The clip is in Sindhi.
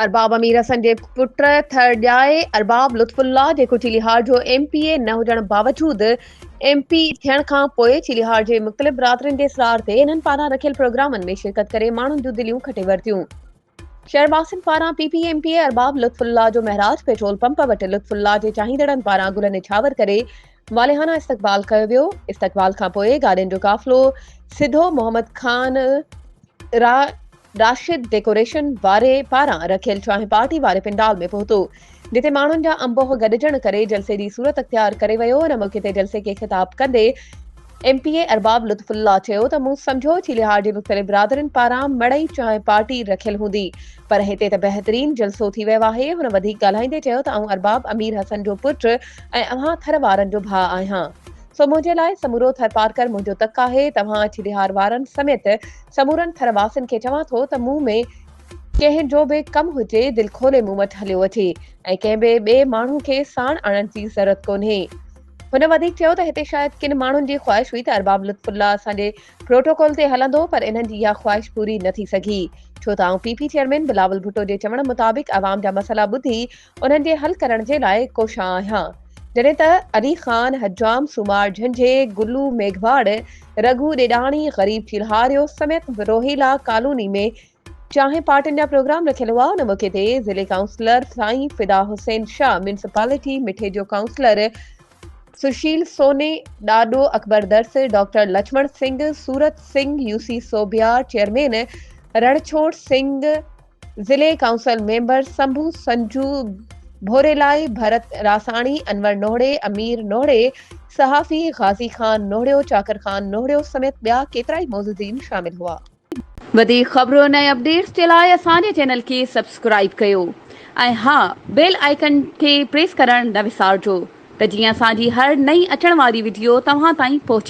ارباب امير حسن جي پٽ ٿر ڄائي ارباب لطف الله جيڪو چيليهار جو ايم پي اي نه هجڻ باوجود ايم پي ٿيڻ کان پوء چيليهار جي مختلف برادرين جي اصرار تي انهن پاران رکيل پروگرامن ۾ شرڪت ڪري ماڻهن جون دليون کٽي ورتيون. شهر واسين پاران P P M P A Arbab Lutf Ullah جو مهراج پيٽرول پمپ وٽ لطف الله جي چاهيندڙن پاران گل نڇاور ڪري والهانه استقبال ڪيو ويو. استقبال کان پوء گاڏين جو قافلو سڌو محمد خان را راشد ڊيڪوريشن واري پاران رکيل چانهه پارٽي واري پنڊال ۾ پهتو، جتي ماڻهن جا انبوهه گڏجڻ ڪري جلسي جي صورت اختيار ڪري ويو. ان موقعي تي جلسي کي خطاب ڪندي M P A Arbab Lutf Ullah چيو ته مون سمجهيو چيليهار جي مختلف برادرين پاران مڙئي چانهه پارٽي رکيل هوندي پر هتي ته بهترين جلسو ٿي ويو آهي. هن وڌيڪ ڳالهائيندي چيو ته آئون ارباب امير حسن جو پٽ ۽ اوهان ٿر وارن جو ڀاء آهيان سو منهنجي لاء سمورو ٿرپارڪر منهنجو تڪ آهي، توهان چيليهار وارن سميت سمورن ٿر واسين کي چوان ٿو ته مون ۾ ڪنهن جو به ڪم هجي دل کولي مون وٽ هليو اچي ۽ ڪنهن به ٻئي ماڻهو کي ساڻ آڻڻ جي ضرورت ڪونهي. هن وڌيڪ چيو ته هتي شايد ڪن ماڻهن جي خواهش هئي ته ارباب لطف الله اسان جي پروٽوڪول تي هلندو پر انهن جي اها خواهش پوري نه ٿي سگهي ڇو ته آئون P P chairman Bilawal Bhutto جي چوڻ مطابق عوام جا مسئلا ٻڌي انهن جي حل ڪرڻ جي لاء ڪوشان آهيان. جڏهن ته علي خان حجام، سومار جهنجهي، گلو ميگهواڙ، رگهو ڏيڏاڻي، غريب چيلهاريو سميت روهيلا ڪالوني ۾ چانهه پارٽين جا پروگرام رکيل هئا. ان موقعي تي ضلعي ڪائونسلر سائين فدا حسين شاهه، ميونسپالٽي مٺي جو ڪائونسلر سشيل سوني، ڏاڏو اڪبر درس، ڊاڪٽر لڇمڻ سنگهه، صورت سنگهه، يوسي سوڀيار چيئرمين رڻڇوڙ سنگهه، ضلعي ڪائونسل ميمبر سنڀو سنجو ڀوريلائي، ڀرت راساڻي، انور نوهڙي، امير نوهڙي، صحافي غازي خان نوهڙيو، چاڪر خان نوهڙيو سميت ٻيا ڪيترائي معززين شامل هئا. وڌيڪ خبرن ۽ اپڊيٽس جي لاء اسان جي چينل کي سبسڪرائيب ڪيو ۽ ها بيل آئيڪن کي پريس ڪرڻ نه وسارجو ته جيئن اسان جي هر نئين اچڻ واري وڊيو توهان تائين پهچي.